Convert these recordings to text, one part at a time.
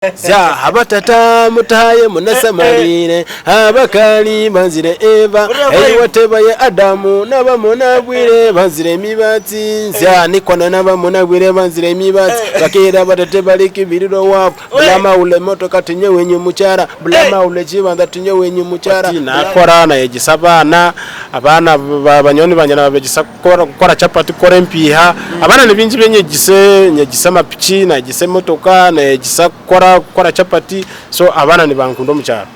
Zya abatata mutaye munasamariire abakali banzire Eva eiwe tebaye Adamu nabamunabwire banzire emibatsi zya nikwana nabamunabwire banzire emibatsi bakeera batate bali kibiriro wabu bulamawule emotoka tinye wenyu mukyara bulamawule ekibanza tinye wenyu mukyara. Nakora nayegyesa abaana, abaana banywani bangye nababegyesa kukora chapati, kukora empiiha. Abaana ni baingi abu nyegyise, nyegyise amapiki, nayegyesa emotoka, nayegyesa kukora kukora chapati, so abaana nibankunda omu kyaro.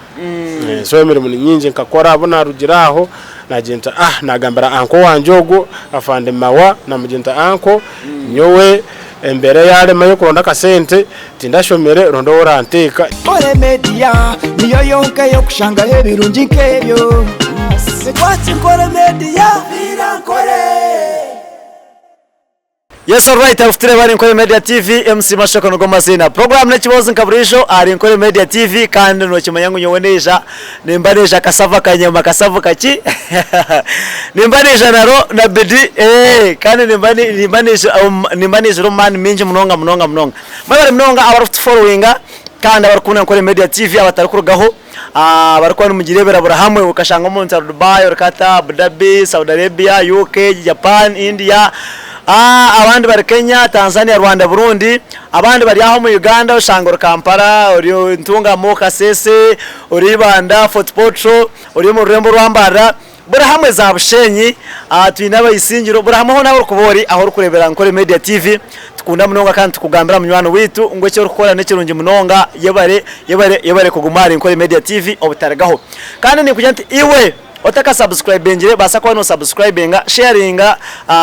So emirimo ni mingi nkakora abu narugira aho nagira nti ah nagambira anko wangye ogwo afande Mawa namugira nti anko nyowe embeera yarema y'okuronda akasente tindashomire ronda ou oranteeka. Nkore Media niyo yonka ey'okushangaho ebirungi nk'ebyo. Watch Nkore Media. Nkore. Yes alright abakutureeba ahari Nkore Media TV MC Mashoko nigo maziina. Program n'ekiboozi nka buriijo ahari Nkore Media TV kandi nokimanya ngu nyowe neija nimba neija kasava kanyama kasavu kaki nimba neija naro na bidi eeh kandi nimba nimba neija nimba neijire omu maani mingi munonga munonga munonga. Mwebare munonga abarikutuforowinga kandi abarikukunda Nkore Media TV abatarikurugaho abarikuba nimugireebera buri hamwe okashanga omuntu ari Dubai, ori Qatar, Abu Dhabi, Saudi Arabia, UK, Japan, India, abandi bari Kenya, Tanzania, Rwanda, Burundi, abandi bari aha omu Uganda oshanga ori Kampala, ori Ntungamo, Kasese, ori Ibanda, Fort Portal, ori omu rurembo orwa Mbarara. Buri hamwe za Bushenyi, twine abaisingiro, buri hamwe hoona ahu orikuba ori, ahu orikureebera Nkore Media TV, tukunda munonga kandi tukugambira munywani waitu ngu eki orikukora n'ekirungi munonga, yebare, yebare, yebare kuguma ahari Nkore Media TV obutarigaho. Kandi ninkugira nti iwe otakasubscribingire, baasa kuba nosubscribinga, sharinga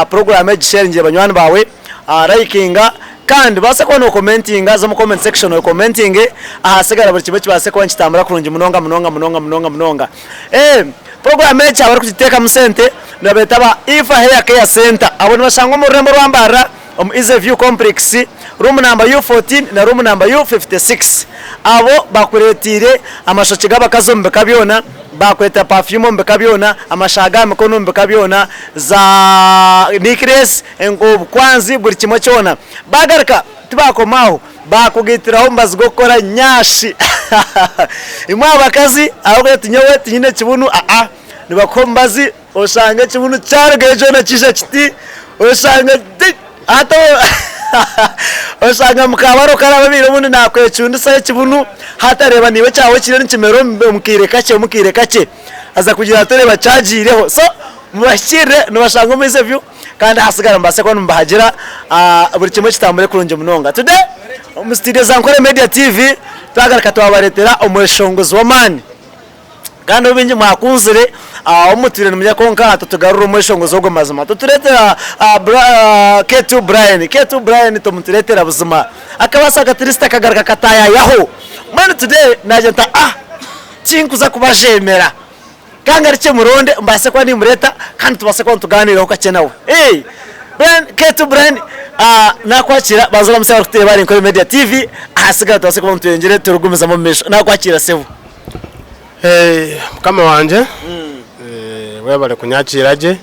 puroguraamu egi, sharingire banywani baawe, likinga, kandi baasa kuba nokomentinga, za omu comment section okomentinge, ahasigara buri kimwe kibaase kuba nikitambura kurungi munonga munonga munonga munonga munonga. Puroguraamu egi abarikugiteekamu sente nibabeeta aba Ifa Hair Care Centre. Abo nibashangwa omu rurembo orwa Mbarara omu Easy View Complex, room number U14 na room number U56. Abo bakureeteire amashokye g'abakazi omu bika byona, baakureetera perfume omu bika byona, amashaaha g'aha mikono omu bika byona, za necklace, obukwanzi buri kimwe kyona. Baagaruka tibaakoma aho. Baakugaitiraho omubazi gw'okukora nyashi. Imwe abakazi ahabw'okugira oti nyowe tinyine kibunu, aa, nibakuha omubazi oshanga ekibunu kyarugayo kyona kiija kiti, oshanga hati oshanga mukaabare oku araabe abaire obundi naakwecundisaho ekibunu, hati areeba naiwe ekyawe kiriyo nikimera omu kaire kakye omu kaire kakye, aza kugira ati oreeba kyagiireho. So mubahikirire nibashanga omu interview. Kandi ahasigara mubaase kuba nimubahagira buri kimwe kitambure kurungi munonga. Today omu studio za Nkore Media TV twagaruka twabareetera omweshongozi w'amaani kandi ou baingi mwakunzire ou mutwire nimurya kwonka tutugarura omweshongozi ogwo mazima. Tutureetera K2 Brian. K2 Brian tumutureetera buzima akabaasa akatirisiti akagaruka akataayayaho. Mbwenu today naagira nti ah tinkuza kubajeemera. Ka ngarukye muronde mbaase kuba nimureeta kandi tubaase kuba nitugaaniiraho kakye nawe. Hey! Brian, K2 Brian, ah, naakwakiira, banza oramutsye abarikutureeba ahari Nkore Media TV, ahasigara tubaase kuba nitweyongyera turikugumizamu omu maisho. Naakwakiira sebo. Hey, mukama wangye, eh, webale kunyakiira gye.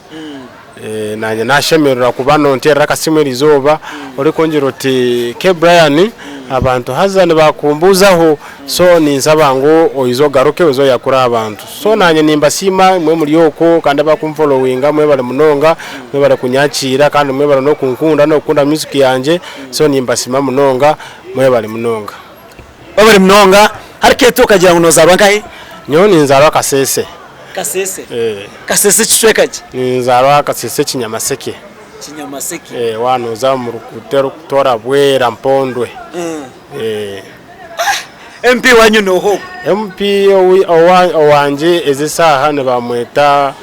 Eh, naanye nashemererwa kuba nonteerera akasimu erizooba orikungira oti K Brian abantu haza nibakumbuuzaho so ninsaba ngu oize ogaruke oize oyakure abantu so naanye nimbasiima imwe muri okwo kandi abakumfolowinga mwebare munonga mwebare kunyakiira kandi mwebare n'okunkunda n'okukunda music yangye so nimbasiima munonga mwebare munonga. Webare munonga. Hati K2 okagira ngu nozaarwa nkahi? Nyowe ninzaarwa Kasese. Kasese? Kasese kicweka ki? Ninzaarwa Kasese Kinyamaseke. Kinyamaseke. Waaba nooza omu ruguuto orikutoora Bwera Mpondwe. MP waanyu nooha ogwo? MP owangye ezi esaaha nibamweta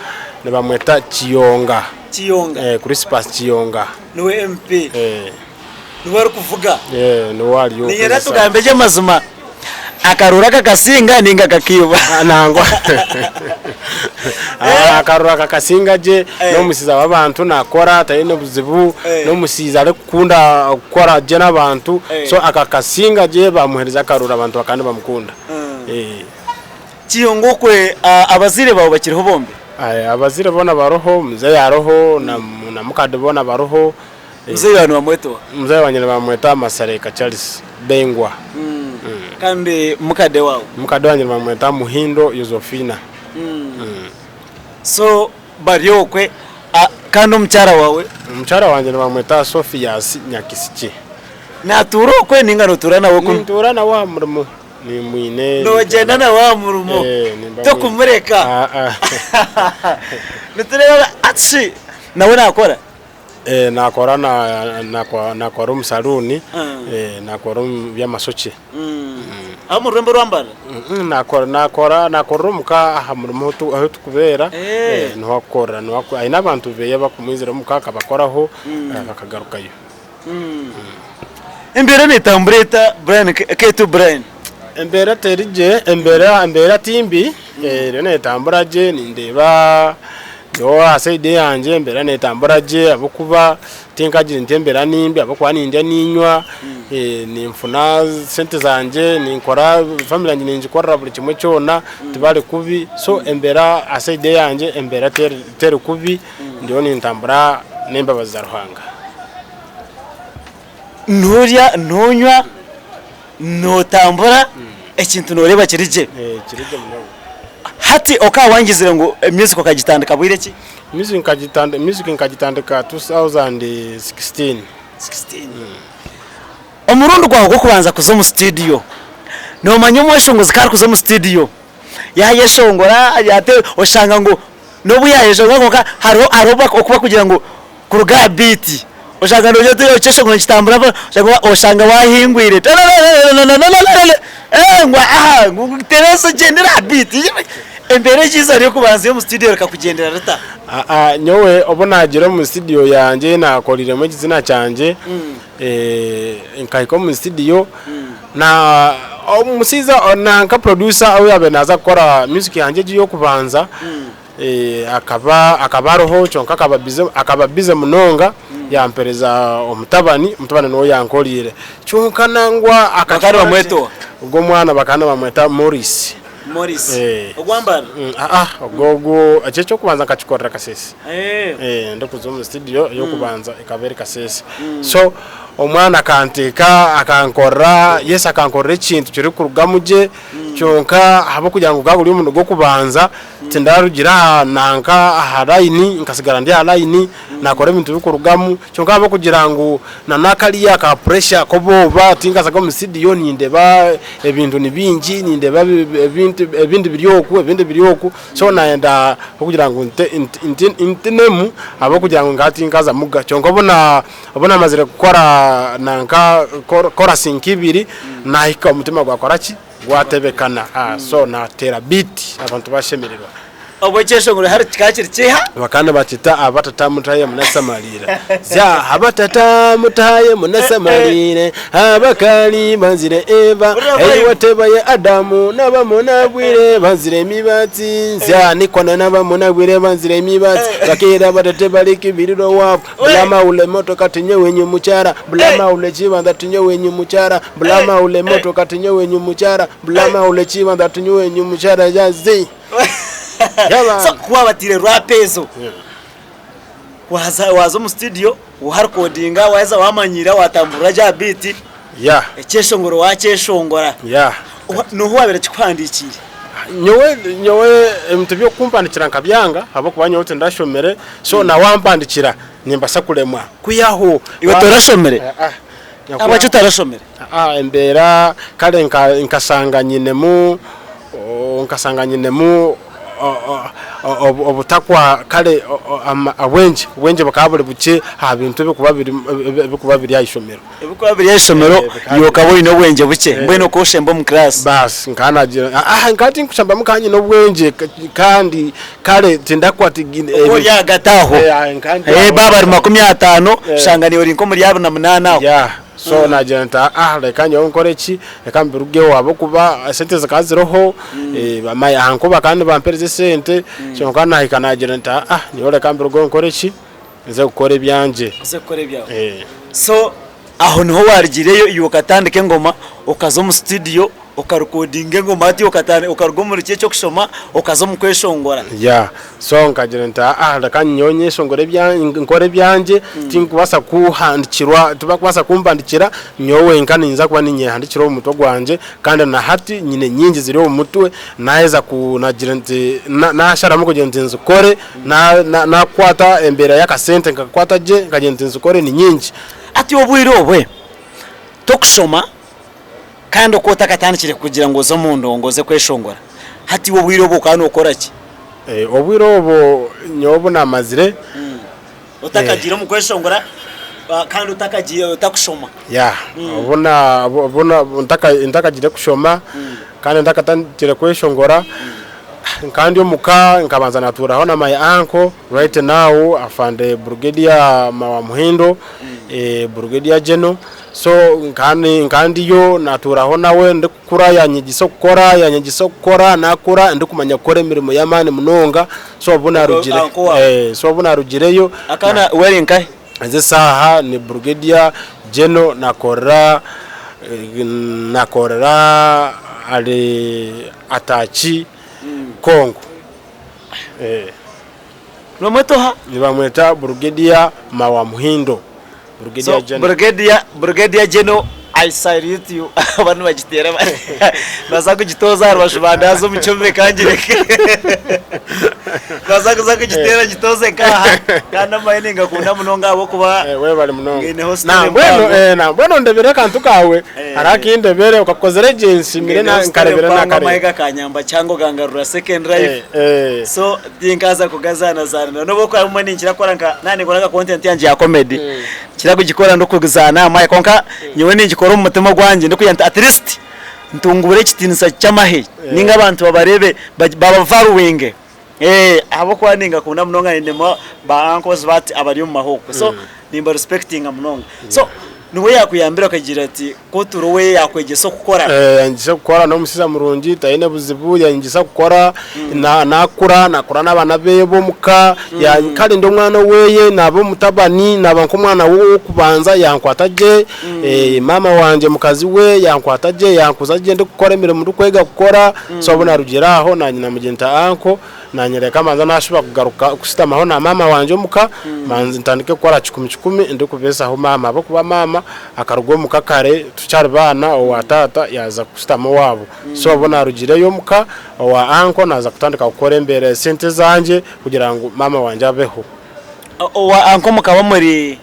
nibamweta Kiyonga. Kiyonga. Crispus Kiyonga. Niwe MP. Niwe arikuvuga. Niwe ari Niinyenda tugambe gye amazima. Akaruru akakasinga ninga akakaiba? Nangwa akaruru akakasinga gye, n'omusiiza w'abantu nakora taine buzibu, n'omusiiza arikukunda kukora gye n'abantu, so akakasinga gye bamuhereza akaruru abantu bakaba nibamukunda. Kiyonga okwe abazaire baawe bakiriho bombi? Abazaire boona baroho, muzeeyi aroho na mukade boona baroho. Muzeeyi waawe nibamweta oha? Muzeeyi wangye nibamweta Masaleka Charles Bengwa. Kandi mukade waawe? Mukade wangye nibamweta Muhindo Yozofina. So bari okwe kandi omukyara waawe? Omukyara wangye nibamweta Sophias Nyakisiki. Natuura okwe ninga notuura nawe kunu? Nintuura nawe aha murimo. Nimwine. Nogyenda nawe aha murimo? Eh, nimba Tokumureka? Ah, ah. Nitureeba hati shi nawe nakora? Eh, nakora na nakora omu saluuni, eh, nakora omu by'amashokye. Aha omu rurembo orwa Mbarara? Mm, nakora nakora nakorera omu ka aha murimo ahu ahu tukubeera, Eh. eh, niho akukorera niho aku aine abantu beye abakumwizira omu ka akabakoraho, bakagarukayo. Embeera netambura eta Brian K2 Brian? Embeera teri gye, embeera embeera ti mbi, eriyo netambura gye nindeeba nyowe aha sayidi eyangye embeera netambura gye ahabw'okuba tinkagira nti embeera ni mbi ahabw'okuba nindya ninywa, ninfuna sente zangye, ninkora family yangye ningikorera buri kimwe kyona tibari kubi, so embeera aha sayidi eyangye embeera teri teri kubi ndiyo nintambura n'embabazi za Ruhanga. Noorya, noonywa, nootambura, ekintu nooreeba kiri gye. Kiri gye munonga. Hati okaba wangizire ngu music okagitandika bwire ki? Music nkagitandika, music nkagitandika 2016. Omurundi gwawe gw'okubanza kuza omu studio, noomanya omweshongozi ku arikuza omu studio, yaayeshongora ate oshanga ngu n'obu yaayeshongora kwonka hariho hariho oku barikugira ngu kuruga aha biiti oshanga noogira oti ekyeshongoro nikitambura mpora oshanga waahingwire ngu aha ngu tereeza ogyendere aha biiti embeera egi eizooba ry'okubanza omu studio rikakugyendera rita? Nyowe obu naagiire omu studio yangye ei naakoreiremu ekizina kyangye, nkahika omu studio na omushaija nanka producer ou yaabaire naaza kukora music yangye egi ey'okubanza akaba akaba ariho kyonka akaba busy akaba busy munonga yampereza omutabani, omutabani niwe yankoreire kyonka nangwa Bakaba nibamweta oha? Ogwo omwana bakaba nibamweta Maurice. Maurice. Ogwa Mbarara? Aa ogwo ogwo ekyo eky'okubanza nkakikorera Kasese. Ndikuza omu studio ey'okubanza ekaba eri Kasese. So omwana akanteeka akankorera yes akankorera ekintu kirikurugamu gye kyonka ahabw'okugira ngu gukaba guri omurundi gw'okubanza tindarugire aha nanka aha layini nkasigara ndi aha layini nakora ebintu birikurugamu kyonka ahabw'okugira ngu na nakariya ka pressure k'obwoba tinkazaga omu studio nindeeba ebintu ni bingi nindeeba ebintu ebindi biri oku ebindi biri oku so nayenda ahabw'okugira ngu ntinemu ahabw'okugira ngu nka tinkazamuga kyonka obu na obu namazire kukora nanka korasi nk'ibiri nahika omutima gwakora ki Gwatebekana so nateera beat abantu bashemererwa. Obwo ekyeshongoro hare kikaba kiri kiha? Bakaba nibakyeta Abatata mutaye munasamariire Zya abatata mutaye munasamariire Abakali banzire Eva Eiwe tebaye Adamu Nabamunabwire banzire emibatsi Zya nikwana nabamunabwire banzire emibatsi Bakeera batate bali kibiriro wabu Bulama ule motoka tinye wenyu mukyara Bulama ule kibanda tinye wenyu mukyara Bulama ule motoka tinye wenyu mukyara Bulama ule kibanda tinye wenyu mukyara Yazi So ku waabatiire rap ezo, waaza waaza omu studio waarikodinga waaheza waamanyiira waatamburira gye aha biiti, ekyeshongoro waakyeshongora. N'oha owaabaire akikuhandiikiire? Nyowe nyowe ebintu by'okumpandikira nkabyanga ahabw'okuba nyowe tindashomire so na wampandikira nimbasa kuremwa kwihaho Iwe torashomire? Ahabwaki otarashomire? Embeera kare nkashanga nyinemu nkashanga nyinemu obutakwa kare obwengye obwengye bukaba buri bukye aha bintu ebirikuba biri aha ishomero. Ebirikuba biri aha ishomero iwe okaba oine obwengye bukye mbwenu okaba oshemba omu kiraasi. Baasi nkaba nagira nkaba tinkushambamu nkaba nyine obwengye kandi kare tindakwata. Okaba ori ahagati aho baaba bari 50 oshanga naiwe ori nk'omuri 28 aho. So nagira nti aa reka nyowe nkore ki, reka mbirugeho ahabw'okuba esente zikaba ziriho, ahankuba bakaba nibampereza esente, kyonka nahika nagira nti aa nyowe reka mbirugeho nkore ki, nze kukora ebyangye. Oze kukora ebyawe. So. Aho niho waarugiireyo iwe okatandika engoma, okaza omu situdiyo okarekodinga engoma hati okaruga omuri ki eky'okushoma okaza omu kweshongora. Yeah, so nkagira nti aa reka nyowe nyeshongore ebya nkore ebyangye tinkubaasa kuhandikirwa tibakubaasa kumpandikira nyowe wenka ninza kuba ninyehandikira omu mutwe gwangye kandi na hati nyine nyingi ziri omu mutwe naheza ku nagira nti nasharamu kugira nti nzikore na nakwata embeera y'akasente nkakwata gye nkagira nti nzikore ni nyingi. Hati obwire obwe tokushoma kandi oku otakatandikire kugira ngu oze omu ndongo oze kweshongora, hati iwe obwire obwo okaba nokora ki? Obwire obwo nyowe obu namazire. Otakagiire omu kweshongora kandi otakagiire otakushoma. Yeah, obu na obu na ntakagiire kushoma kandi ntakatandikire kweshongora, nkaba ndi omuka nkabanza natuuraho na my uncle. Right now afande Brigadier Mawa Muhindo, Brigadier General, so nkaba ndiyo natuuraho nawe ndikukura yanyegyesa okukora, yanyegyesa okukora nakura ndikumanya kukora emirimo y'amaani munonga, so obu narugire so obu narugireyo ezi esaaha ni Brigadier General nakorera nakorera ari Ataki Congo. Nibamweta oha? Nibamweta Brigadier Mawa Muhindo. Brigadier So, General. Brigadier, Brigadier General, I salute you. Aba nibagiteera baza kugitooza aha rubaju bandaaza omu kyoma ekangireka. Baza kuza kugiteera ngitooze nk'aha kandi amahe ningakunda munonga ahabw'okuba Eh, webale munonga. Ngaineho story Nambwenu mpango. eh, nambwenu ndebere akantu kawe Eh. hariho akindebere okakozire gye nsimire ngaineho na- story nkarebere mpango nakareba. amahe gakanyamba kyango gangarura second life. Eh, eh. So tinkaza kugazaanazanira nobu okuba obumwe ninkira kukora nka naaba ninkora nka content yangye ya comedy nkira kugikora ndikuzaana aha mahe kwonka nyowe ningikora omu mutima ogwangye ndikugira nti at least ntunguure ekitiinisa ky'amahe ninga abantu babareebe babavaluwinge ahabw'okuba ningakunda munonga nyinemu ba uncles bati abari omu mahe okwe so nimba respectinga munonga so niwe yakuyambire akagira ati ku otuura owe yakwegyesa okukora. Yanyegyesa kukora n'omushaija murungi taine buzibu yanyegyesa kukora nakura nakura n'abaana be b'omuka kare ndi omwana oweye naba omutabani naba nk'omwana we ow'okubanza yankwata gye maama wangye mukazi we yankwata gye yankuza gye ndikukora emirimo ndikwega kukora so obu narugiire aho nanye namugira nti anko Naanye reka mbanze naashuba kugaruka kushutamaho na maama wangye omuka, mbanze ntandike kukora kikumi kikumi ndikubeesaho maama ahabw'okuba maama akaruga omuka kare tukyari baana owa taata yaaza kushutama owaabo. So obu naarugireyo omuka owa anko naaza kutandika kukora embeera esente ezangye kugira ngu maama wangye abeho. Owa anko mukaba muri?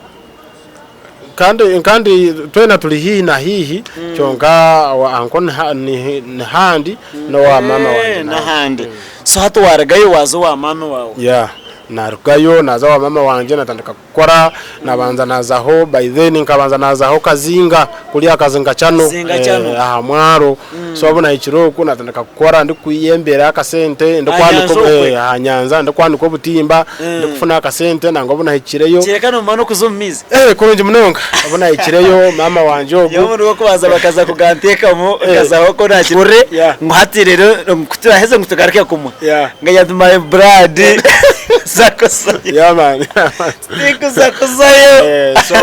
Kandi kandi twena turi haihi na haihi kyonka owa anko ni handi n'owa maama wangye n'ahandi. So hati warugayo waaza owa maama waawe? Yeah, narugayo naaza owa maama wangye natandika kukora, nabanza naazaho by then nkabanza naazaho Kazinga kuriya Kazinga channel aha mwaro. So obu nahikire okwo natandika kukora ndikweyembera akasente ndikwanika aha nyanja ndikwanika obutimba ndikufuna akasente nangwa obu nahikireyo. Kyereka nomara nokuza omu maizi. Kurungi munonga obu nahikireyo maama wangye ogu. Nyowe omurundi gw'okubanza bakaza kuganteekamu nkazaho ku nakikore ngu hati reero ku turaheze ngu tugaruke kumwe nkagira nti my blood sakuzayo. Yeah man. Tinkuza kuzayo. So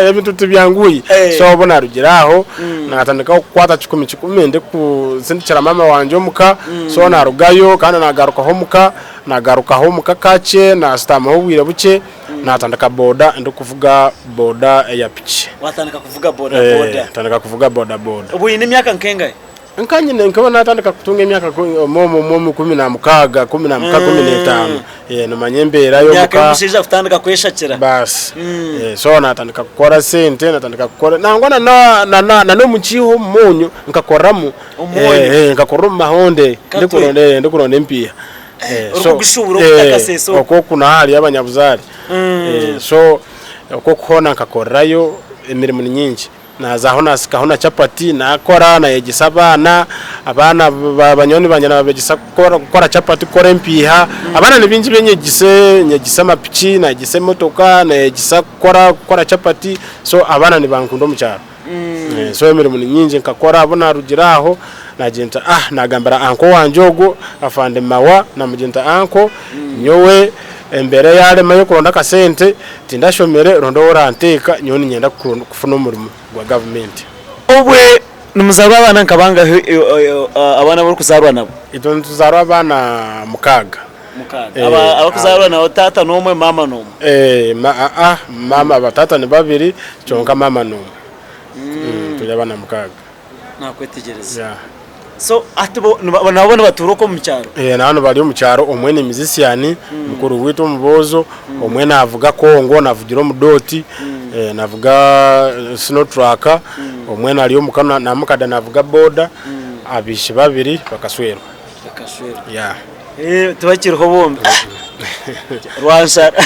ebintu tibyanguhi. So obu narugire aho natandika kukwata kikumi kikumi ndikusindikira maama wangye omuka. So narugayo kandi nagarukaho omuka, nagarukaho omuka kakye nashutamaho obwire bukye natandika boda ndikuvuga boda eya piki. Watandika kuvuga boda boda. Ntandika kuvuga boda boda. Obu oyine emyaka nkengahi? Nka nyine nkaba natandika kutunga emyaka omwo 16, 16, 15 nomanya embeera y'omuka. Emyaka y'omushaija kutandika kweshakira. Baasi so natandika kukora sente, natandika kukora nangwa na n'omu kiiho omu mwonyo nkakoramu, nkakorera omu mahonde ndikuronda empiiha. Orikugushuubura okutakasesa okwo. Okwo oku naha hariyo abanyabuzaare. So okwo hoona nkakorerayo emirimo ni nyingi. Naazaho naasikaho na chapati naakora, naayegyesa abaana, abaana banywani bangye naabegyesa kukora chapati, kukora empiiha, abaana ni baingi abu nyegyise, nyegyise amapiki, naayegyesa emotoka, naayegyesa kukora chapati, so abaana nibankunda omu kyaro. So emirimo ni mingi nkakora abu naarugire aho naagira nti naagambira anko wangye ogwo afande Mawa naamugira nti anko nyowe Embeera yaarema y'okuronda akasente, tindashomire, ronda ou oranteeka, nyowe niinyenda kufuna omurimo gwa gavumenti. Obwe nimuzaarwa abaana nka bangahi abaana abu orikuzaarwa nabo? Itwe nituzaarwa abaana mukaaga. Mukaaga. Abarikuzaarwa nabo taata n'omwe maama n'omwe? Aa, maama ba taata ni babiri kyonka maama n'omwe. Turi abaana mukaaga. Nakwetegyereza. Yeah. So hati bo nabo nibatuura okwo omu kyaro? Eh, nabo bari omu kyaro, omwe ni musician, mukuru waitu omuboozo, omwe navuga kongo, navugira omu doti, eh, navuga snow truck, omwe ari omuka namukada navuga boda, abaishiki babiri bakaswerwa. Bakashwerwa. Yeah. Eh, tibakiriho bombi. Rwanshara.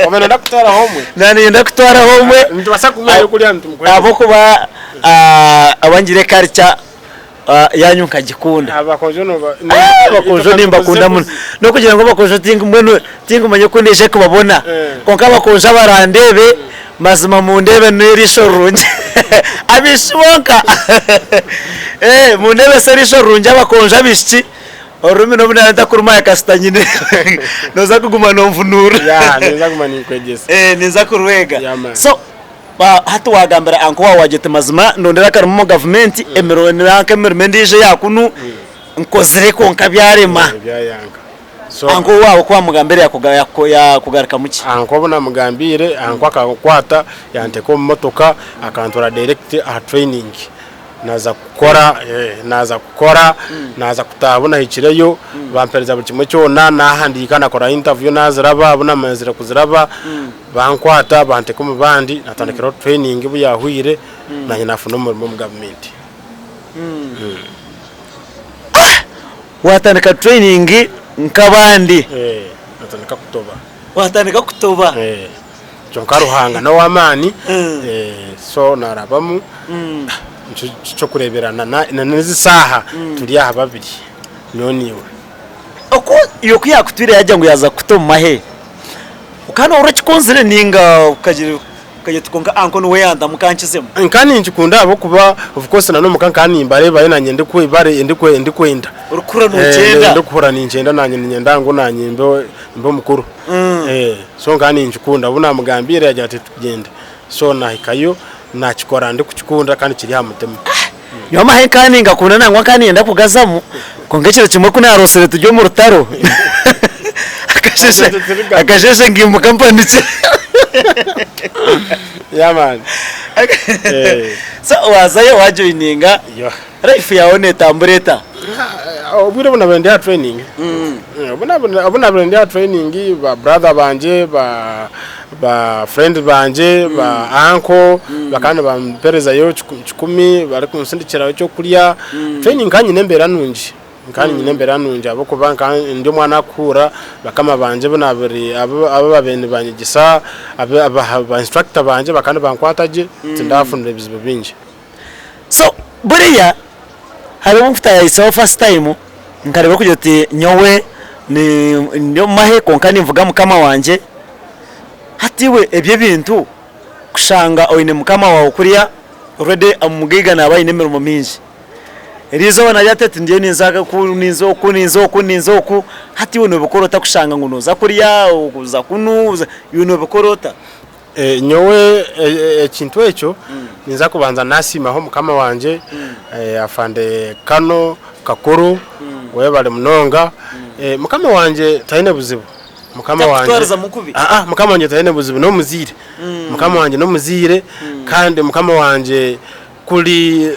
Obe noyenda kutwaraho omwe? Nanyenda kutwaraho omwe. Nitubaasa kumuha ebyokurya nitumukuhereza. Ahabw'okuba abangire culture yanyu nkagikunda. Abakojo noba. Abakojo nimbakunda muno. N'okugira ngu abakojo mbwenu tinkumanya oku ndaije kubabona. Kwonka abakojo abarandeebe, mazima mundeebe n'eriisho rirungi. Abaishiki bonka. Mundeebese eriisho rirungi abakojo abaishiki. Orurimi n'obu naaba ntakurumanya kasita nyine nooza kuguma nonvunuura. Yeah, ninza kuguma ninkwegyesa. Eh, ninza kurwega. Yeah, man. So ba- hati wagambira anko waawe wagira oti mazima ndondera akarimo omu gavumenti emirimo nanka emirimo endiijo eya kunu nkozire kwonka byarema. Eh, Byayanga. So Anko waawe ku wamugambire yakuga yaku yakugarukamu ki? anko obu namugambiire, anko akankwata yanteeka omu motoka akantwara direct aha training. Naaza kukora, naaza kukora, naaza kutaaha obu nahikireyo bampereza buri kimwe kyona, naahandiika naakora interview naaziraba, obu naamazire kuziraba bankwata banteeka omu bandi naatandikiraho training obu yaahweire naanye naafuna omurimo omu gavumenti. Waatandika training nk'abandi? Naatandika kutoba. Waatandika kutoba? Kyonka Ruhanga n'ow'amaani, so naarabamu, nikyo ky'okureebera na n'ezi saaha turi aha babiri, nyowe naiwe. Oku iwe ku yaakutwire yaagira ngu yaaza kukuta omu mahe, okaba noohurira okikunzire nainga okagira okagira oti kwonka anko niwe yantamu kankizemu? Nka ninkikunda ahabw'okuba of course na n'omuka nkaba nimbareebayo naanye ndikwenda. Orikuhurira nookyenda? Ndikuhurira ninkyenda naanye niinyenda ngu naanye mbe mukuru. So nkaba ninkikunda, obu naamugambiire yaagira ati tugyende. So naahikayo naakikora ndikukikunda kandi kiri aha mutima. Nyowe amahe nkaba ningakunda nangwa nkaba niinyenda kugazamu, kwonka ekiro kimwe ku naaroosire turi omu rutaro, akasheeshe akasheeshe nkaimuka mpanikire. Yeah man. So waazayo waajoininga, life yaawe neetambura eta? Obwire obu naabaire ndi aha training, obu naabaire ndi aha training ba brother bangye, ba ba friend bangye, ba uncle bakaba nibamperezayo kikumi barikunsindikirayo ekyokurya. Training nkaba nyine embeera nungi, nkaba nyine embeera nungi ahabw'okuba nkaba ndi omwana arikuhurra bakama bangye abu naabaire abu baabaire nibanyegyesa, ba instructor bangye bakaba nibankwata gye tindafunire bizibu bingi. So buriya hariho obu nkutayayisaho first time nkareeba kugira oti nyowe ndi omu mahe kwonka ninvuga mukama wangye, hati iwe ebyo ebintu kushanga oine mukama waawe kuriya already omugaiga naaba aine emirimo mingi, eriizooba naagira ati ati ndiyo ninza oku ninza oku ninza oku ninza oku, hati iwe noobikora ota kushanga ngu nooza kuriya oza kunu, iwe noobikora ota? Nyowe ekintu ekyo ninza kubanza nasiimaho mukama wangye afande Kano Kakuru webare munonga. Mukama wangye taine buzibu, mukama wangye Takutwarizamu kubi? Aa mukama wangye taine buzibu n'omuzaire, mukama wangye n'omuzaire kandi mukama wangye kuri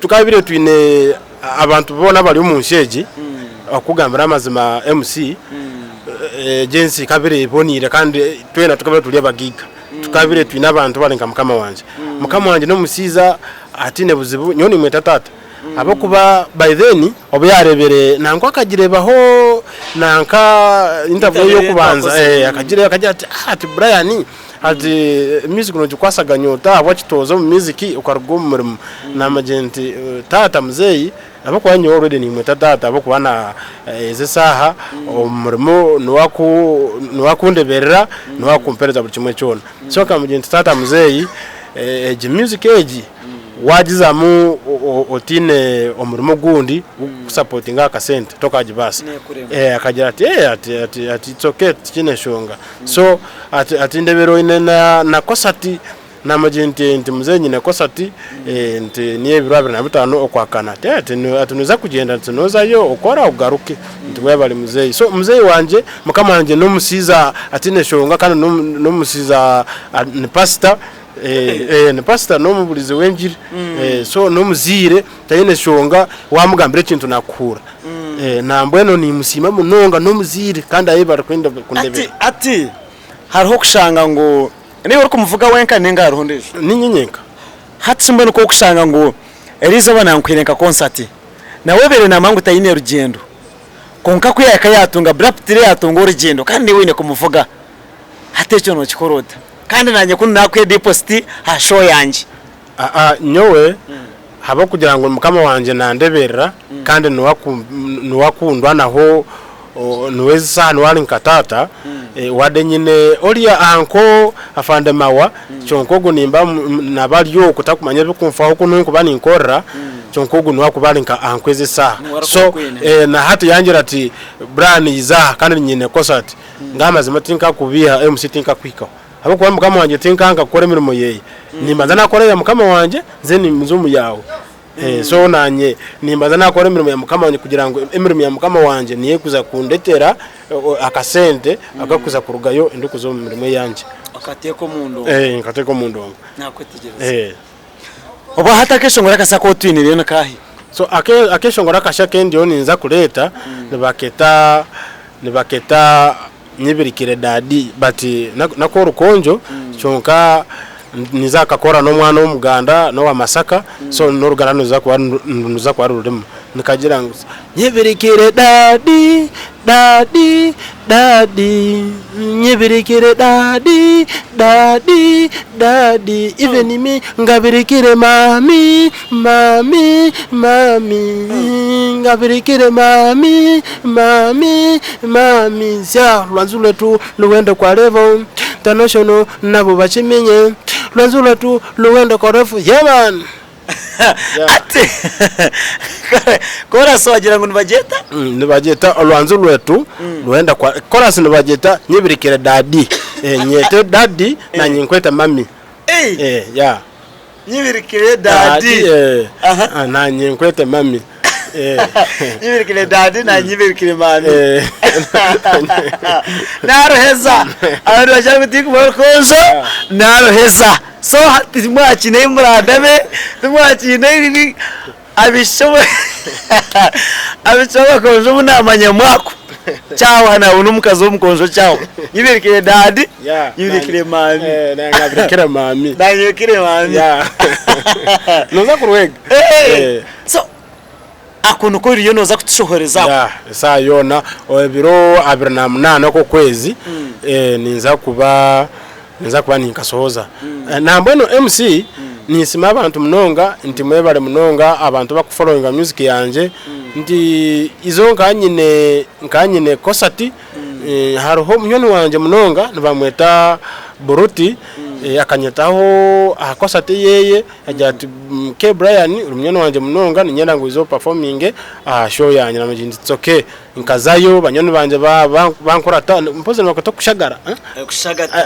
tukabire twine abantu boona abari omu nsi egi, okukugambira amazima MC, egi ensi ekabire eboniire kandi twena tukabire turi abagaiga. Tukabire twine abantu abari nka mukama wangye. Mukama wangye n'omushaija ataine buzibu, nyowe nimweta taata ahabw'okuba by then obu yaareebire nangwa akagireebaho nanka interview Interview ey'okubanza ei twakozire. akagireeba akagira ati ati Brian, Ati music nogikwasaganya ota ahabwaki toza omu music okaruga omu murimo? Namugira nti taata muzeeyi ahabw'okuba nyowe already nimweta taata ahabw'okuba na ezi esaaha omu murimo niwe aku niwe akundeberera niwe akumpereza buri kimwe kyona. So nkamugira nti taata muzeeyi egi music egi wagizamu otiine omurimo ogundi ogw'okukusapotinga aha kasente tokagibaasa. Akagira ati ati ati its okay tikiine nshonga. So ati ati ndebera oine na na kosati. Namugira nti, nti Muzei nyine kosati, nti n'ey'ebiro 25 Okwakana. Ati, ati ati noija kugyenda? Nti nozayo okore ogaruke. Nti webare muzei. So muzei wangye, mukama wangye n'omushaija ataine nshonga kandi n'omushaija ni pasita, ni pasita n'omuburizi w'engiri. So n'omuzaire taine nshonga, wamugambira ekintu nakuhuura. Nambwenu nimusiima munonga n'omuzaire kandi ayebare Ati, ati hariho okushanga ngu Niiwe orikumuvuga wenka ninga hariho ondiijo? Niinye nyenka. Hati shi mbwenu ku orikushanga ngu eriizooba nankwire nka konsati, nawe obaire naamanya ngu taine rugyendo, kwonka ku yaahika yaatunga Braptire yaatunga orugyendo kandi niiwe oine kumuvuga, hati ekyo nookikora ota? Kandi naanye kunu naakuha edipositi aha show yangye. Aa nyowe ahabw'okugira ngu mukama wangye nandeberera kandi niwe akundwanaho niwe ezi saaha niwe ari nka taata, wade nyine oriya anko afande mawa kyonka ogu nimba naba ari okwo takumanya ebikunfaho oku nkuba ninkorera kyonka ogu niwe akuba ari nka anko ezi esaaha so na hati yangira ati Brian iza aha kandi nyine concert ngu amazima tinkakubiiha MC tinkakuhikaho. Ahabw'okuba mukama wangye tinkanka kukora emirimo yeye, nimbanza nakora eya mukama wangye nze ninza omu yaawe. So nanye nimbanza nakora emirimo ya mukama wangye kugira ngu emirimo ya mukama wangye niyo ekuza kundetera akasente akakuza kurugayo ndikuza omu mirimo eyangye. Okateeka omu ndongo. Nkateeka omu ndongo. Nakwetegyereza. Obu hati akeshongoro akasya aku otwinireyo ni kaahi? So akeshongoro akasya aku ndiyo ninza kureeta nibaketa nibaketa Nyibirikire Daddy but n'akorukonjo kyonka ninza kukakora n'omwana w'omuganda n'owa Masaka so n'oruganda niruza kuba niruza kuba rurimu. Nikagira ngu Nyibirikire Daddy, Daddy, Daddy, Nyibirikire Daddy, Daddy, Daddy, even me ngabirikire mummy, mummy, mummy, ngabirikire mummy, Mami, mami, zya lwanzu lwetu luwendo kwa level international nabo bakimenye lwanzu lwetu luwendo kwa level yeah man. Yeah. Ati chorus wagira ngu nibagyeta? Nibagyeta olwanzu lwetu luwenda kwa chorus nibagyeta nyibirikire daddy nyete daddy nanye nkwete mami yeah. Nyibirikire daddy. Aha. Nanye nkwete mami. Nyibirikire daddy nanye nyibirikire mami. Naruheza. Abantu bagira ngu tinkumanya orukonjo, naruheza. So hati timwakiine ei murandame, timwakiine ei abaishiki abaishiki b'abakonjo obu naamanya mwaku, kyahwa naabona omukazi w'omukonjo kyahwa. Nyibirikire daddy, nyibirikire mami. Nabirikire mami. Nanyibirikire mami. Noza kurwega. So ako niko oriyo noza kutushohoreza ako. Yeah, esaaha yoona ebiro 28 okw'okwezi ninza kuba ninza kuba ninkasohoza. Nambwenu MC ninsima abantu munonga nti mwebare munonga abantu abakufollowinga music yangye nti izo nkanyine nkanyine concert Hariho munywani wangye munonga nibamweta Buruti akanyetaho aha concert yeye agira ati K Brian ori munywani wangye munonga niinyenda ngu oize opafominge aha show yangye namugira nti it's okay nkazayo banywani bangye bankurata mpozi nibakweta kushagara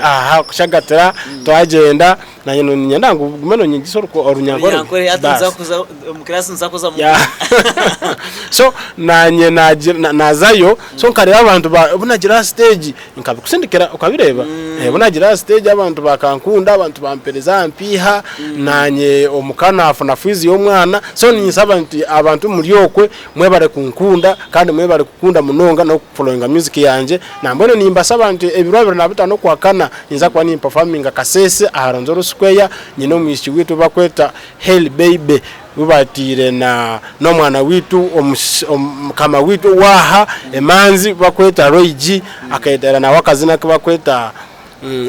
aha kushagatira twagyenda nanye niinyenda ngu ogume nonyegyesa orunyankore so nanye nazayo so nkareeba abantu obu nagira aha stage nkabikusindikira okabireeba obu nagira aha stage abantu bakankunda abantu bampereza aha mpiiha nanye omuka nafuna fees y'omwana so ninsaba nti abantu muri okwe mwebare kunkunda kandi mwebare kukunda munonga n'okufollowinga music yangye nambwenu nimbasaba nti ebiro 25 okwakana ninza kuba nimperforminga Kasese aha Rwenzori Square nyine omwishiki waitu ou bakweta Hailey Baby. Bu bataire na n'omwana waitu mukama waitu ow'aha emanzi bu bakweta Roy G akeetera nawe akazina aku bakweta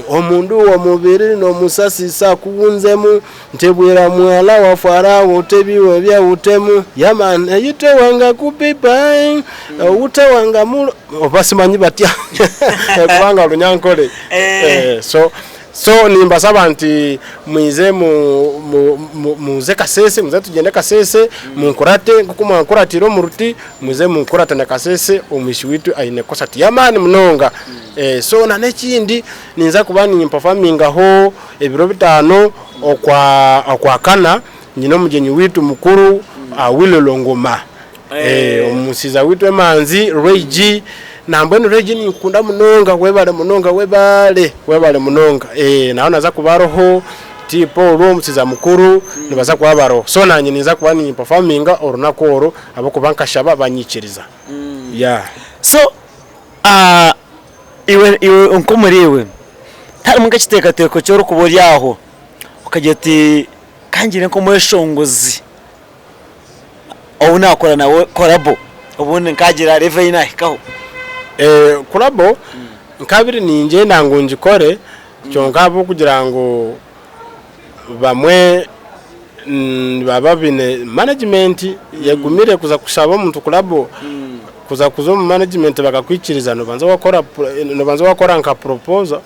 Omundu w'omubiri n'omusasisa kuwunzemu Ntebwera muhala wa Farawo tebiwe bya utemu Yeah man eyite wanga kupipa owute wanga mulo oba simanyi batya kubanga Orunyankore so. So nimbasaba nti mwize muze Kasese, muze tugyende Kasese munkurate nk'oku mwankuratiire omu ruti, mwize munkurate na Kasese omwishiki waitu aine concert y'amaani munonga. So na n'ekindi ninza kuba nimpafamingaho ebiro bitaano okwa Okwakana nyine omugyenyi waitu mukuru Awilo Longoma. Omushaija waitu emanzi Ray G, nambwenu Ray G ninkukunda munonga webare munonga webare webare munonga nawe naza kuba aroho, T Paul omushaija mukuru nibaza kuba baroho so nanye ninza kuba ni performinga orunaku oru ahabw'okuba nkashaba banyikiriza yeah. So iwe iwe nk'omuri iwe tiharimu nk'ekiteekateeko eki orikuba ori aho okagira oti ka ngire nk'omweshongozi ou naakora nawe korabo obundi nkagira level ei naahikaho. Korabo nkabire ningyenda ngu ngikore kyonka ahabw'okugira ngu bamwe nibaba baine management egumire kuza kushaba omuntu korabo, kuza kuza omu management bakakwikiriza nobanza wakora nobanza wakora nka proposal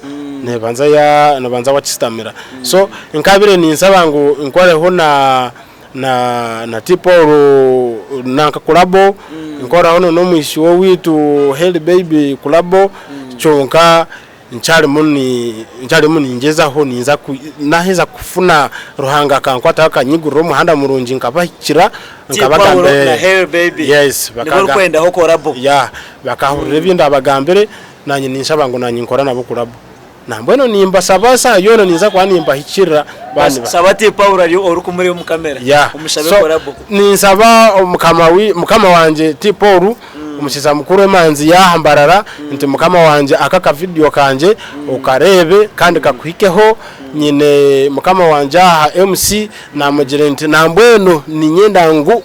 nebanza ya nobanza wakisitamira. So nkabire ninsaba ngu nkoreho na. Na na T Paul nanka kulabo nkoraho na n'omwishiki w'owaitu Heli Baby kulabo kyonka nkyarimu ni nkyarimu ningyezaho ninza ku naheza kufuna Ruhanga akankwataho akanyigurira omuhanda murungi nkabahikira T Paul nkabagambira na Heli Baby yes nibo bakaga orikwendaho korabo. yeah bakahurira ebi ndabagambire nanye ninshaba ngu nanye nkora nabo kulabo. Nambwenu nimbasaba esaaha yoona ninza kuba nimbahikirira baani ba. Shaba T Paul ari orikumureba omu kamera Yeah. omushabe So, collabo. ninsaba mukama wi mukama wangye T Paul omushaija mukuru emanzi y'aha Mbarara nti mukama wangye aka akavidiyo kangye okareebe kandi kakuhikeho. Nyine mukama wangye aha MC namugira nti nambwenu niinyenda ngu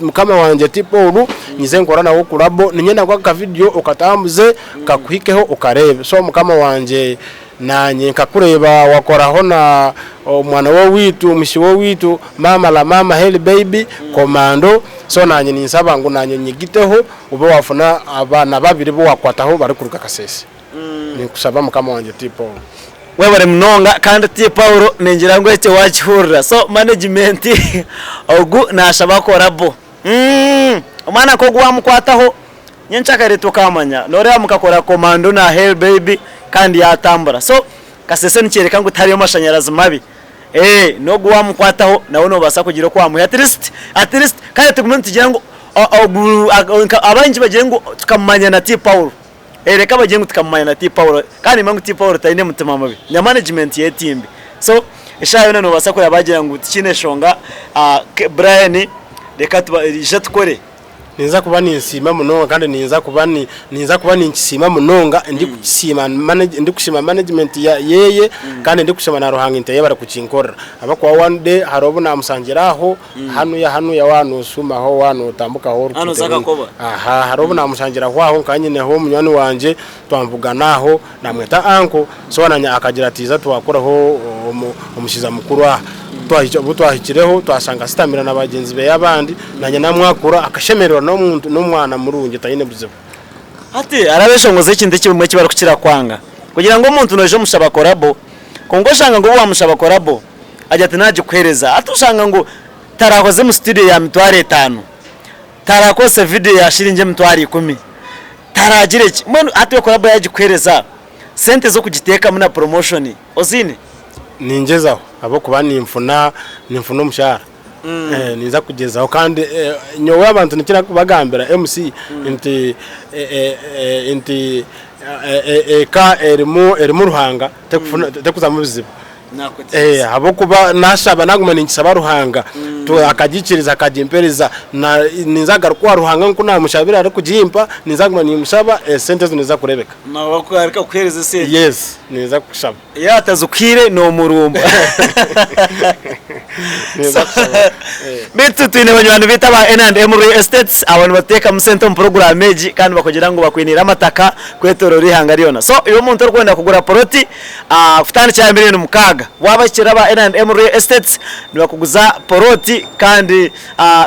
mukama wangye T Paul nyize nkore nawe collabo niinyenda ngu aka kavidiyo okatambuze Kakuhikeho okareebe. So mukama wangye nanye nkakureeba wakoraho na omwana w'owaitu omwishiki w'owaitu maama la maama heli baby komando so nanye ninsaba ngu nanye onyigiteho obe wafuna abaana babiri abu wakwataho barikuruga Kasese. Ninkushaba mukama wangye T Paul. Webare munonga kandi T Paul ningira ngu ekyo wakihurira so management ogu nashaba korabo omwana nk'ogu wamukwataho Nyenkyakare tukamanya noreeba mukakora komando na hell baby kandi yatambura so kasese nikyoreka ngu tihariyo mashanyarazi mabi eeh nogu wamukwataho nawe nobasa kugira oku wamuha at least at least kare tugume nitugira ngu ogu abaingi bagire ngu tukamumanya na T Paul eeh reka bagire ngu tukamumanya na T Paul kandi nimanya ngu T Paul taine mutima mubi na management ye timbi so eshaaha yoona nobasa kureba bagira ngu tikiine nshonga Brian reka ija tukore. Ninza kuba ninsiima munonga kandi ninza kuba ni ninza kuba ninkisiima munonga ndikukisiima manage ndikusiima management ya yeye kandi ndikusiima na Ruhanga nti ayebare kukinkorera ahabw'okuba one day hariho obu naamusangira aho hanuya hanuya waaba nooshuumaho waaba nootambukaho Hanu oruguuto Zakakoba. aha hariho obu naamushangiraho aho nkaba nyineho munywani wangye twamuvugana aho Namweta uncle, so nanye akagira ati iza twakoraho omushaija mukuru aha. Obu twahikireho twashanga asitamire na bagyenzi beye abandi, nanye namwakura akashemererwa n'omuntu n'omwana murungi taine buzibu. Hati hariho abeshongozi ekintu ekimwe eki barikukira kwanga, kugira ngu omuntu noija omushaba korabo, kwonka oshanga ngu obu wamushaba korabo agira ati nagikuhereza, hati oshanga ngu tarakoze omu situdiyo ya mitwaro etaano, tarakozese vidiyo ya shiringi emitwaro ikumi. Taragira eki. Mbwenu hati yo collabo yagikuhereza, sente z'okugiteekamu na promotion oziine? Ningyezaho ahabw'okuba ninfuna ninfuna omushaara. Ninza kugyezaho kandi nyowe abantu nikyo narikubagambira MC nti nti eka erimu erimu Ruhanga tekufuna tekuzamu bizibu. Ahabw'okuba naashaba naaguma ninkishaba Ruhanga akagikiriza akagimpereza, ninza kugaruka owa Ruhanga nk'oku naamushabire arikugimpa, ninza kuguma nimushaba esente ezo niziza kureebeka. Arikukuheereza esente? Yes, ninza kushaba. Yaaba atazikuhaire noomurumba. Ninza kushaba. Beitu twine banywani baitu aba N and M Real Estates aba nibateekamu sente omu puroguraamu egi kandi bakugira ngu bakwiniire amataka kwetooroora eihanga ryona. So iwe omuntu orikwenda kugura poloti, Kutandikira aha miriyoni mukaaga. Waaba ohikire aba N&M Real Estates nibakuguza poloti kandi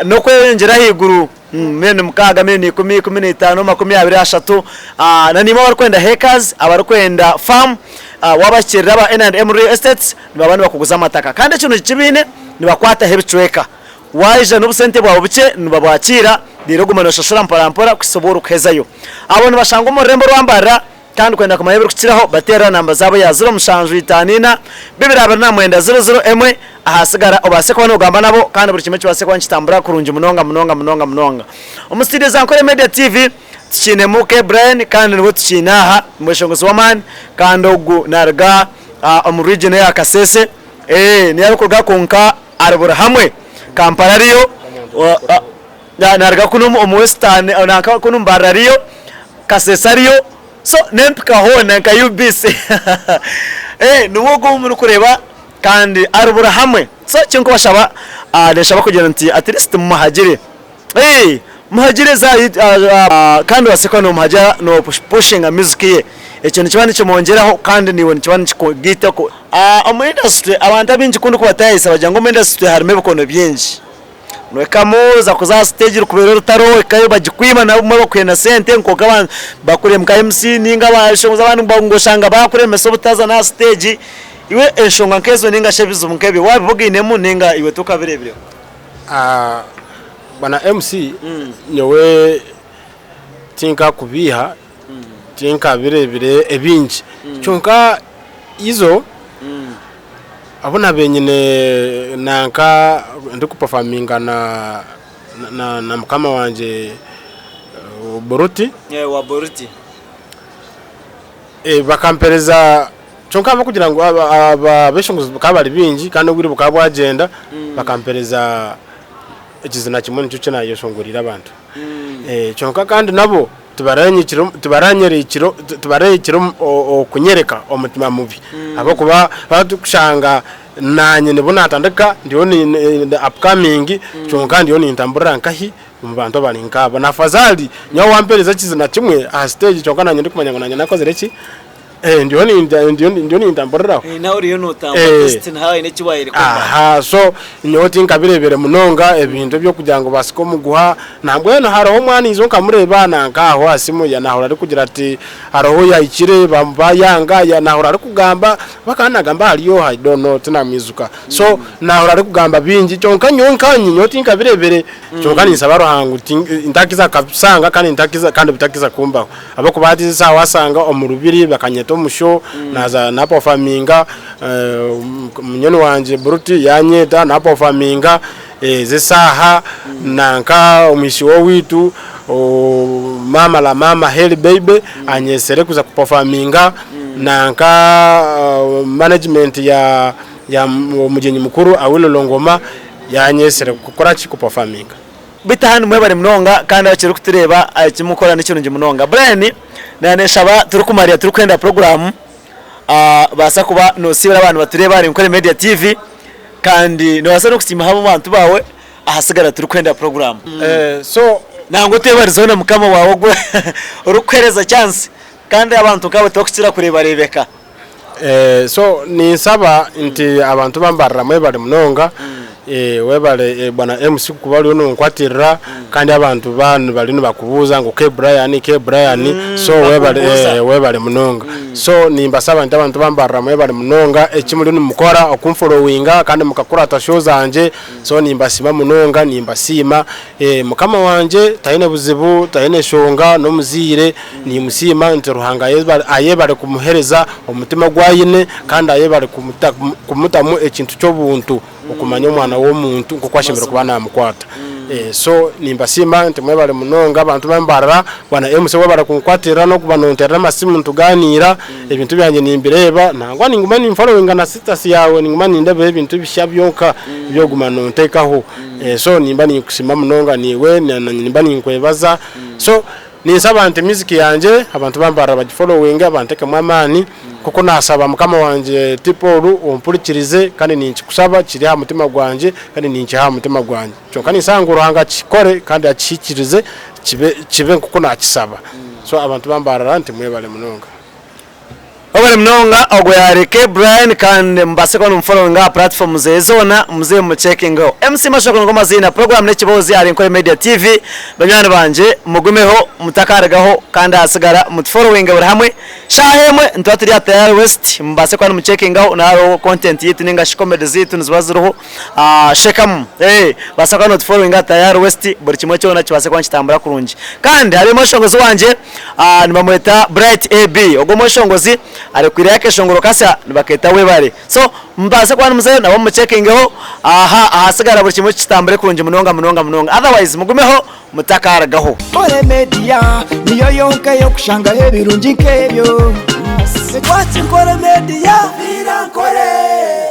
n'okweyongyera ahaiguru miriyoni mukaaga, miriyoni ikumi, ikuminaitaano, makumyabiri, ashatu. Na naimwe abarikwenda hekazi, abarikwenda faamu. Waabahikirira aba N&M Real Estates nibaba nibakuguza amataka kandi ekirungi eki baine nibakwataho ebicweka. Waija n'obusente bwawe bukye nibabwakiira reero ogume nooshashura mpora mpora kuhitsya obu orikuhezayo. Abo nibashangwa omu rurembo orwa Mbarara kandi kwenda kumanya ebirikukiraho bateerera namba zaabo eya ziro mushanju itaano ina bibiri abiri na mwenda ziro ziro emwe ahasigara obaase kuba noogamba nabo kandi buri kimwe kibaase kuba nikitambura kurungi munonga munonga munonga munonga. Omu studio za Nkore Media TV tukiinemu K Brian kandi niwe tukiine aha omweshongozi w'amaani kandi ogu naruga omu region eya Kasese niyo arikuruga kwonka ari buri hamwe Kampala ariyo naruga kunu omu western nanka kunu Mbarara ariyo Kasese ariyo so n'empika hoona nka UBC niwe ogu ou murikureeba kandi ari buri hamwe so ekinkubashaba ninshaba kugira nti at least mumuhagire. Muhagire za kandi obaase kuba nomuhagira no pushinga music ye ekyo nikiba nikimwongyeraho kandi naiwe nikiba nikikugaita omu industry abantu abaingi ku ndikubatayayisa bagira ngu omu industry harimu ebikono bingi nohikamu oza kuza aha stage rikubeera orutaro ohikayo bagikwima nabumwe bakuhe na sente kwonka abantu bakureba nka MC ninga abashongozi abandi ngu oshanga bakuremesa obutaza n'aha stage iwe enshonga nkezo ningashi ebizibu nkebyo wabibugainemu ninga iwe tokabirebireho? Bwana MC nyowe tinkakubiiha tinkabireebire ebingi kyonka izo abu nabaire nyine nanka ndikupafaminga na mukama wangye Buruti. Bakampereza Kyonka ahabw'okugira ngu abeshongozi bakaba bari baingi kandi obwire bukaba bwagyenda, bakampereza ekizina kimwe nikyo eki naayeshongoriire abantu. Kyonka kandi nabo tibaranyekire okunyereka omutima mubi ahabw'okuba twaba turikushanga naanye nibwo naatandika ndiyo ndi upcoming kyonka ndiyo nintamburira nkahi omu bantu abari nk'abo. Na afadhali nyowe wampereza ekizina kimwe aha siteegi kyonka naanye ndikumanya ngu naanye naakozire ki? Ndiyo ndiyo nintamburiraho. Nawe oriyo notambura just niho haine eki wayereka omu bantu. Aha so nyowe tinkabirebire munonga ebintu eby'okugira ngu basike omuguha nambwenu hariho omwana izo nkamureeba nanka aho aha simu nahurira arikugira ati hariho yahikire bayanga nahurira arikugamba oba akaba nagamba ahari oha I don't know tinamwijuka so nahurira arikugamba bingi kyonka nyowe nkanye nyowe tinkabirebire kyonka ninsaba Ruhanga ngu ntakiza kabisanga kandi ntakiza kandi bitakiza kumbaho. Ahabw'okuba hati ezi saaha waashanga omu rubiri bakanyeta omu show naaza napafominga, munywani wangye Buruti yaanyeta napafominga, ezi esaaha nanka omwishiki w'owaitu maama la maama Heri Beibe anyesire kuza kupafominga, nanka management ya omugyenyi mukuru Awilo Longoma yanyesire kukora ki kupafominga. Beitu aha nimwebare munonga kandi abakirikutureeba eki mukora nikirungi munonga. Brian naaba nenshaba turikumarira turikuhenda puroguraamu baasa kuba nosiibura abantu batureeba ahari Nkore Media TV kandi nobaasa nokusiima hamwe abantu baawe ahasigara turikuhenda puroguraamu. So Nangwa otebarizeho na mukama waawe ogwo orikukuheereza chance kandi abantu nkaabo tibakukira kureebareebeka. So ninsaba nti abantu bambarira mwebare munonga, webare bwana MC kuba oriyo nonkwatirira kandi abantu bariyo nibakubuuza ngu K Brian, K Brian so webare webare munonga. So nimbasaba nti abantu bambarira mwebare munonga eki muriyo nimukora okunfolowinga kandi mukakurata show zangye so nimbasiima munonga nimbasiima. Mukama wangye taine buzibu taine nshonga n'omuzaire. Nimusiima nti Ruhanga ayebare kumuhereza omutima ogu ayine kandi ayebare kumutamu ekintu ky'obuntu okumanya omwana w'omuntu nk'oku ashemereire kuba namukwata. So nimbasiima nti mwebare munonga abantu b'Mbarara, bwana MC webare kunkwatirira n'okuba nonterera amasimu nituganiira, ebintu byangye nimbireeba nangwa ninguma ninforowinga na sitassi yaawe ninguma nindeebaho ebintu ebisya byonka ebi orikuguma nontekaho. So nimba ninkusiima munonga naiwe nimba ninkwebaza so. Ninsaba nti music yangye abantu ba Mbarara bagifollowinge bantekemu amaani nk'oku naasaba mukama wangye T-Paul ompurikirize kandi ninkikusaba kiri aha mutima gwangye kandi ninkiha aha mutima gwangye kyonka ninsaba ngu Ruhanga akikore kandi akihikirize kibe kibe nk'oku naakisaba so abantu ba Mbarara nti mwebare munonga. Webare munonga ogwo yari K Brian kandi mubase kuba nimufollowinga aha platform zeye zona muze mumucekingeho. MC Mashoko nigo maziina, program n'ekiboozi ahari Nkore Media TV. Banywani bangye mugumeho mutakarugaho kandi ahasigara mutufollowinge buri hamwe. Shaaha emwe nituba turi aha Tayari West mubase kuba nimucekingaho naho hariho content yaitu ninga shi comedy zaitu niziba ziriho. Shekamu baasa kuba notufollowinga Tayari West buri kimwe kyona kibaase kuba nikitambura kurungi. Kandi hariyo omweshongozi wangye nibamweta Bright AB ogwo omweshongozi arekwireyo akeshongoro kasya nibakeeta Webare. So mubaase kuba nimuzayo nabo mumucekingeho aha ahasigara buri kimwe kitambure kurungi munonga munonga munonga otherwise mugumeho mutakarugaho. Nkore Media niyo yonka ey'okushangaho ebirungi nk'ebyo. Twaki Nkore Media, Nkore.